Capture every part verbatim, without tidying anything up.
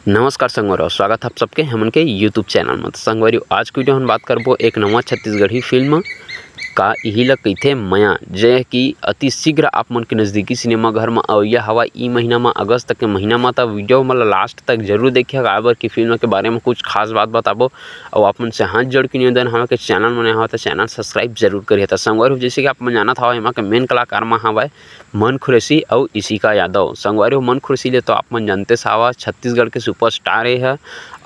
नमस्कार संगवारी हो, स्वागत है आप सबके हमन के YouTube चैनल में। तो संगवारी हो, आज के वीडियो हम बात करबो एक नवा छत्तीसगढ़ी फिल्म का इही ला कहिथे मया, जे कि अति शीघ्र आप मन के नजदीकी सिनेमा घर में अवइया हवा। ई महीना में, अगस्त के महीना में, त वीडियो में लास्ट तक जरूर देखिए, काबर की फिल्म के बारे में कुछ खास बात बताबो। और आप मन से हाथ जोड़ के निवेदन हवा कि चैनल में नया हवा तो चैनल सब्सक्राइब जरूर करिए। तो संगवारी हो, जैसे कि आप मन जानत हवा, एमा के मेन कलाकार में हवा मन खुरैशी अउ इशिका यादव। संगवारी हो, मन खुरैशी ले तो आप मन जानते हवा, छत्तीसगढ़ के सुपरस्टार हे ह।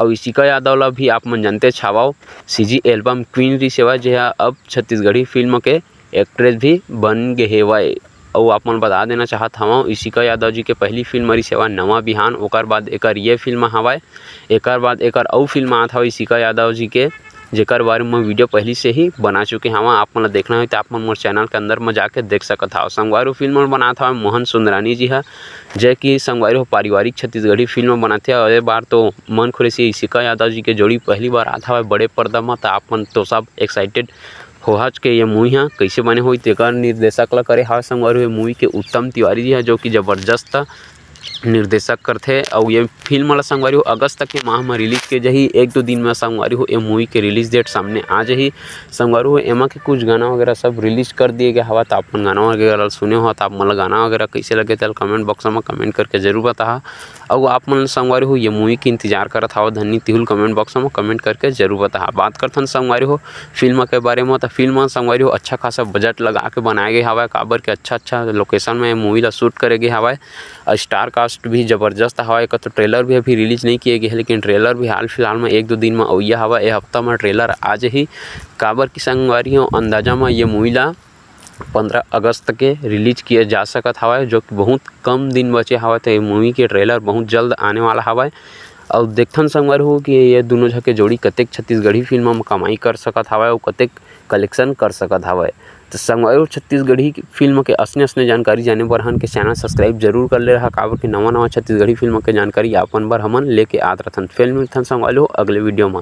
अउ इशिका यादव ला भी आप मन जानते हवा, सीजी एल्बम क्वीन रिहिस हवय, जे ह अब छत्तीसगढ़ी फिल्म के एक्ट्रेस भी बन गे हेवय। अउ आप मन बता देना चाहत हवं, इशिका यादव जी के पहली फिल्म रिहिस हवय नवा बिहान, ओकर बाद एकर ये फिल्म हवय, एकर बाद एकर अउ फिल्म आत हवय इशिका यादव जी के, जेकर बारे में वीडियो पहली से ही बना चुके हवं। आप मन ला देखना होही त आप मन मोर चैनल के अंदर में जाके देख सकत हव। संगवारी हो, फिल्म बनात हवय मोहन सुंदरानी जी ह, जे कि संगवारी हो पारिवारिक छत्तीसगढ़ी फिल्म बनाथे। अउ ए बार तो मन खुरैशी इशिका यादव जी के जोड़ी पहली बार आत हवय बड़े पर्दा म, त आप मन तो सब एक्साइटेड होहच के ये मूवी ह कइसे बने होही, तेकर निर्देशक ला करे हवय संगवारी हो। ये मूवी के उत्तम तिवारी जी ह, जो कि जबरदस्त निर्देशक करथे। अउ ये फिल्म ला संगवारी हो अगस्त के माह म रिलीज के जाही। एक दो दिन में संगवारी हो ये मूवी के रिलीज डेट सामने आ जाही। संगवारी हो एमा के कुछ गाना वगैरह सब रिलीज कर दिए गए हवा, त आप मन गाना वगैरह ला सुने हो, त आप मन ला गाना वगैरह कइसे लगे, तेला कमेंट बॉक्स में कमेंट करके जरूर बताहा। अउ आप मन संगवारी हो ये मूवी के इंतजार करत हवा धन्नी, तिहुल कमेंट बॉक्स में कमेंट करके जरूर बताहा। बात करथन संगवारी हो फिल्म के बारे में, त फिल्म संगवारी हो अच्छा खासा बजट लगा के बनाए गए हवय, काबर के अच्छा अच्छा लोकेशन में मूवी ला शूट करे गए हवय। स्टार कास्ट भी जबरदस्त हवय। एकर तो ट्रेलर भी अभी रिलीज नहीं किए गए हे, लेकिन ट्रेलर भी हाल फिलहाल में एक दो दिन में अवइया हवय। ए हफ्ता में ट्रेलर आ जाही, काबर कि संगवारी हो अंदाजा में ये मूवी ला पंद्रह अगस्त के रिलीज किए जा सकत हवय, जो कि बहुत कम दिन बचे हवय। तो ये मूवी के ट्रेलर बहुत जल्द आने वाला हवय। अउ देखथन संगवारी हो कि ये दोनों झन के जोड़ी कतेक छत्तीसगढ़ी फिल्म में कमाई कर सकत हवय अउ कतेक कलेक्शन कर सकत हवय। तो संगवारी हो, छत्तीसगढ़ी फिल्म के असने असने जानकारी जाने बर हमन के चैनल सब्सक्राइब जरूर कर ले रहा, काबर कि नवा नवा छत्तीसगढ़ी फिल्म के जानकारी आप मन बर हमन लेके आत रथन। फिर मिलथन संगवारी हो अगले वीडियो में।